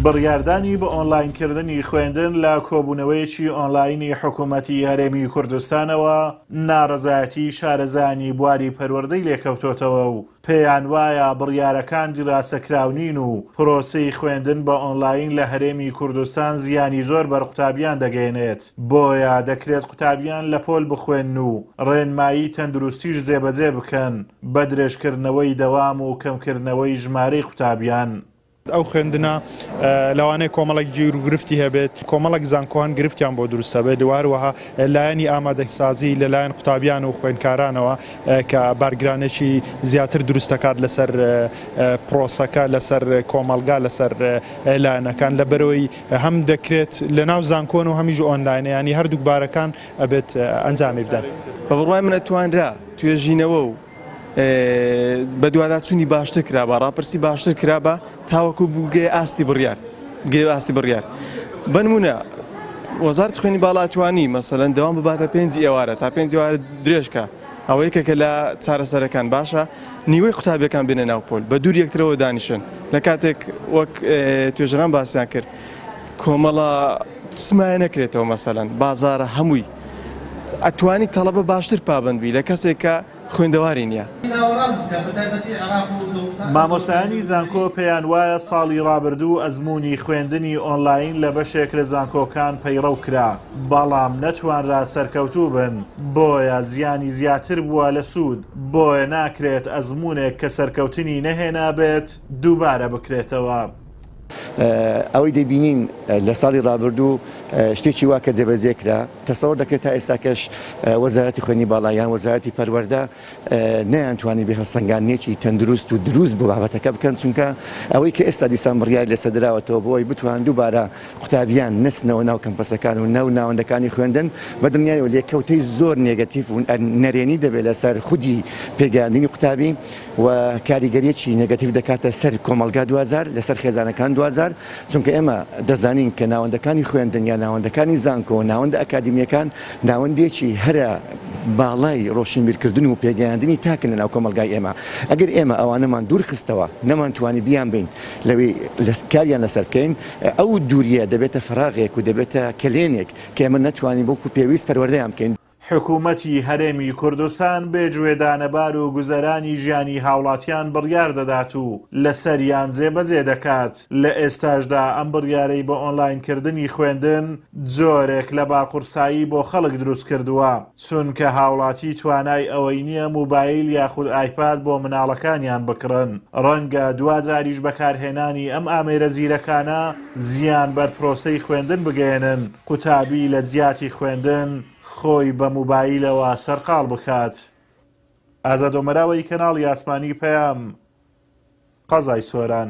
بڕیاردانی بە ئۆنلاینکردنی خوێندن لە کۆبوونەوەیەکی ئۆنلاینی حکوومەتی هەرێمی کوردستانەوە ناڕەزایەتی شارەزایانی بواری پەروەردەی لێکەوتۆتەوە و پێیان وایە بڕیارەکان دیراسەکراو نین و پرۆسەی خوێندن بە ئۆنلاین لە هەرێمی کوردستان زیانی زۆر بەر قوتابیان دەگەیەنێت، بۆیە دەکرێت قوتابیان لە پۆل بخوێنن و ڕێنمایی تەندروستیش جێبەجێ بکەن بە درێژکردنەوەی دەوام و کەمکردنەوەی ژمارەی قوتابیان. ئەو خوێندنە لەوانەیە کۆمەڵێک گیروگرفتی هەبێت، کۆمەڵێک زانکۆ هەن گرفتیان بۆ دروست دەبێت و هەروەها لایەنی ئامادەسازی لەلایەن قوتابیان و خوێندکارانەوە کە بارگرانێکی زیاتر دروست دەکات لەسەر پرۆسەکە، لەسەر کۆمەڵگا، لەسەر لایەنەکان، لەبەرئەوەی هەم دەکرێت لەناو زانکۆن و هەمیش ئۆنلاینە، یانی هەردووک بارەکان ئەبێت ئەنجامی بدەن. بە بڕوای من ئەتوانرا توێژینەوە و بەدواداچوونی باشتر کرابا، ڕاپرسی باشتر کرابا تاوەکو بگەیە ئاستی بڕیار، بگەیە ئاستی بڕیار. بەنمونە وەزارەتی خوێندنی باڵا توانی مەسەلەن دەوام بباتە پێنجی ئێوارە تا پێنجی ئێوارە درێژ کا، ئەوە یەکێکە لە چارەسەرەکان. باشە نیوەی قوتابیەکان بێنە ناو پۆل بە دوور یەکترەوە دانیشن، لە کاتێک وەک توێژەران باسیان کرد کۆمەڵە سمایە نەکرێتەوە مەسەلەن بازارە هەمووی ئەتوانی تەڵەبە باشتر پابەند بی لە کەسێک کە خوێندەواری نیە. مامۆستایانی زانکۆ پێیان وایە ساڵی ڕابردوو ئەزموونی خوێندنی ئۆنلاین لە بەشێک لە زانکۆکان پەیڕەو کرا، بەڵام نەتوانرا سەرکەوتوو بن، بۆیە زیانی زیاتر بووە لە سوود، بۆیە ناکرێت ئەزموونێک کە سەرکەوتنی نەهێنابێت دووبارە بکرێتەوە. ئەوەی دەیبینین لە ساڵی ڕابردوو شتێکی وا کە جێبەجێ کرا، تەسەوەر دەکرێت تا ئێستاکەش وەزارەتی خوێندنی باڵا یان وەزارەتی پەروەردە نەیانتوانی بێ هەڵسەنگاندنێکی تەندروست و دروست بۆ بابەتەکە بکەن، چونکە ئەوەی کە ئێستا دیسان بڕیاری لەسەر دراوەتەوە بۆ ئەوەی بتوان دووبارە قوتابیان نەچنەوە ناو کەمپەسەکان و ناو ناوەندەکانی خوێندن، بە دڵنیایەوە لێکەوتەی زۆر نێگەتیڤ و نەرێنی دەبێت لەسەر خودی پێگەیاندنی قوتابی. و کاریگەریەکی نێگەتیڤ دەکاتە سەر کۆمەڵگا دواجار لەسەر خێزانەکان دواجار چونکە ئێمە دەزانین کە ناوەندەکانی خوێندن یا ناوەندەکانی زانکۆ ناوەندە ئەکادیمیەکان ناوەندێکی هەرە باڵای ڕۆشنبیرکردن و پێگەیاندنی تاکن لەناو کۆمەڵگای ئێمە ئەگەر ئێمە ئەوانەمان دوور خستەوە نەمانتوانی بیانبەین لەوێ کاریان لەسەر بکەین ئەو دووریە دەبێتە فەراغێک و دەبێتە کەلێنێک کە ئێمە نەتوانین وەکو پێویست پەروەردەیان بکەین. حکومەتی هەرێمی کوردستان بێ گوێدانە بار و گوزەرانی ژیانی هاوڵاتیان بڕیار دەدات و لەسەریان جێبەجێ دەکات، لە ئێستاشدا ئەم بڕیارەی بە ئۆنلاین کردنی خوێندن جۆرێک لە بارقورسایی بۆ خەڵک دروست کردووە، چونکە هاوڵاتی توانای ئەوەی نییە موبایل یاخود ئایپاد بۆ مناڵەکانیان بکڕن، ڕەنگە دواجاریش بەکارهێنانی ئەم ئامێرە زیرەکانە زیان بەر پرۆسەی خوێندن بگەیەنن. قوتابی لە جیاتی خوێندن خۆی بە موبایلەوە سەرقاڵ بکات. ئازاد ئۆمەراوەی کەناڵی ئاسمانی پەیام، قەزای سۆران.